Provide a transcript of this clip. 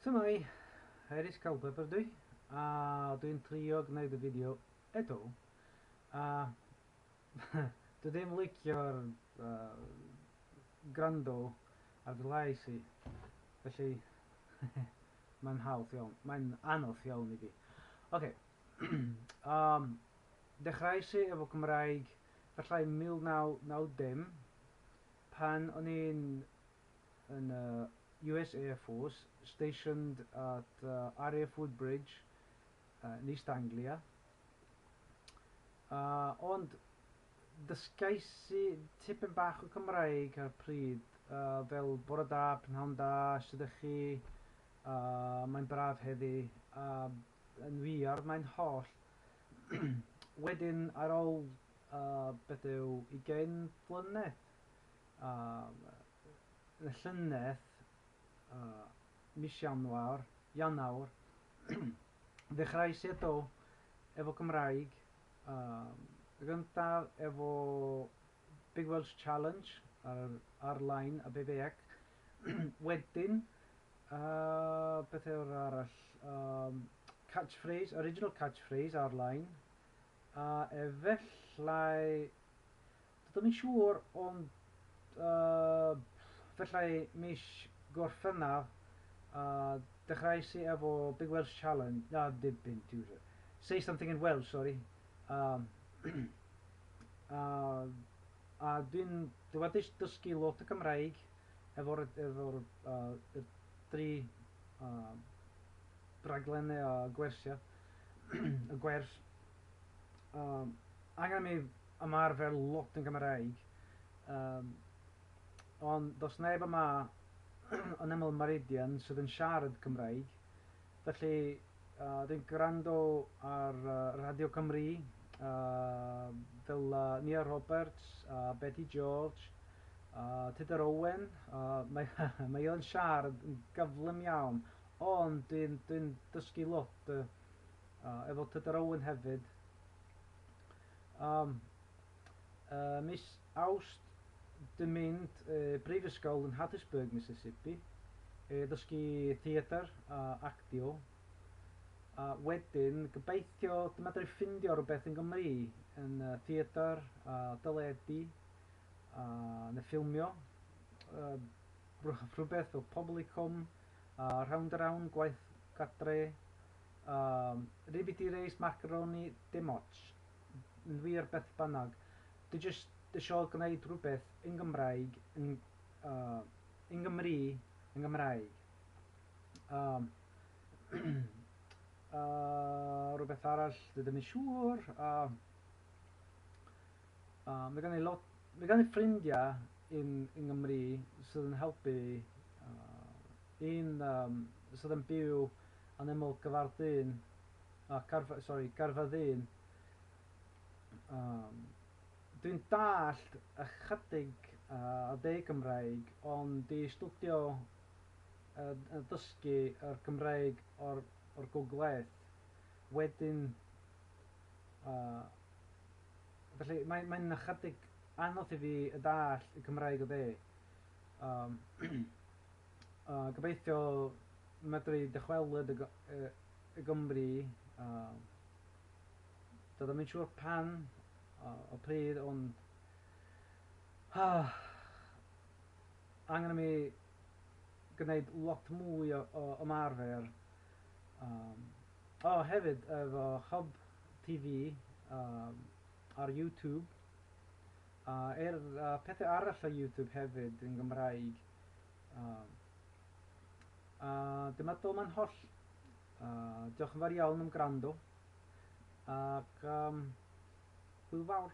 Shwmae, Harris Culpepper dwi, a dwi'n trio gwneud y fideo eto, a dwi ddim licio'r gwrando ar fy llais i, felly mae'n hawdd iawn, mae'n anodd iawn i fi. Ocê, dechreuais i efo Cymraeg efallai 1990, pan o'n i'n yn y US Air Force, stationed at RAF Woodbridge yn East Anglia. Ond dysgais i tipyn bach o Cymraeg ar pryd, fel bore da, prynhawn da, sut ydych chi, mae'n braf heddi, yn wir, mae'n holl. Wedyn, ar ôl beth yw, 20 flynedd, yn y llynedd, mis Ianwar, Ionawr, ddechreuais i eto efo Cymraeg, y gyntaf efo Big Welsh Challenge ar, ar-line a BBEC. Wedyn, beth yw'r arall? Catchphrase, original catchphrase ar-line. A efallai, dydw i'n siŵr, ond felly mis Gorffennaf, dechreuais i efo Big Welsh Challenge, na, dim byd, Say Something in Welsh, sorry. A dwi wedi dysgu lot o Gymraeg efo'r efo yr dri raglenni a gwersiau, y gwers. Angen mi ymarfer lot yn Gymraeg, ond does neb yma yn ymyl Meridian sydd yn siarad Cymraeg, felly dwi'n gwrando ar Radio Cymru, fel Nia Roberts, Betty George, Tudur Owen, mae, mae o'n siarad yn gyflym iawn, ond dwi'n dwi dysgu lot efo Tudur Owen hefyd. Mis Awst dwi'n mynd brifysgol yn Hattiesburg, Mississippi, i ddysgu theatr a actio. A wedyn, gobeithio, dwi'n medru ffindio rhywbeth yn Gymru, yn theatr, a deledu, a neu ffilmio. Rhywbeth fel Pobl y Cwm, a Rownd a Rownd, Gwaith Gadre, Ribidi Reis, Macaroni, dim ots. Yn wir beth bynnag. Dwi jyst isio gwneud rhywbeth yn Gymraeg, yn Gymru, yn Gymraeg. Rhywbeth arall, dwi ddim yn siŵr. Mae gen i lot, mae gen i ffrindiau yn Nghymru sydd yn helpu. Un sydd yn byw yn ymyl Gyfardun, sorry, Garfaddin. Dwi'n dallt ychydig o de Gymraeg, ond di studio dysgu yr Gymraeg o'r gogledd. Wedyn, felly mae'n mae ychydig anodd i fi y dallt y Cymraeg o dde. Gobeithio medru dychwelyd y Gymru. Dwi ddim yn siŵr pan o pryd, ond angen i mi gwneud lot mwy o ymarfer. O, hefyd, efo Hub TV ar YouTube, a pethau arall ar YouTube hefyd yn Gymraeg. A dwi'n meddwl mae'n holl. Diolch yn fawr iawn am gwrando. Ac hwyl fawr.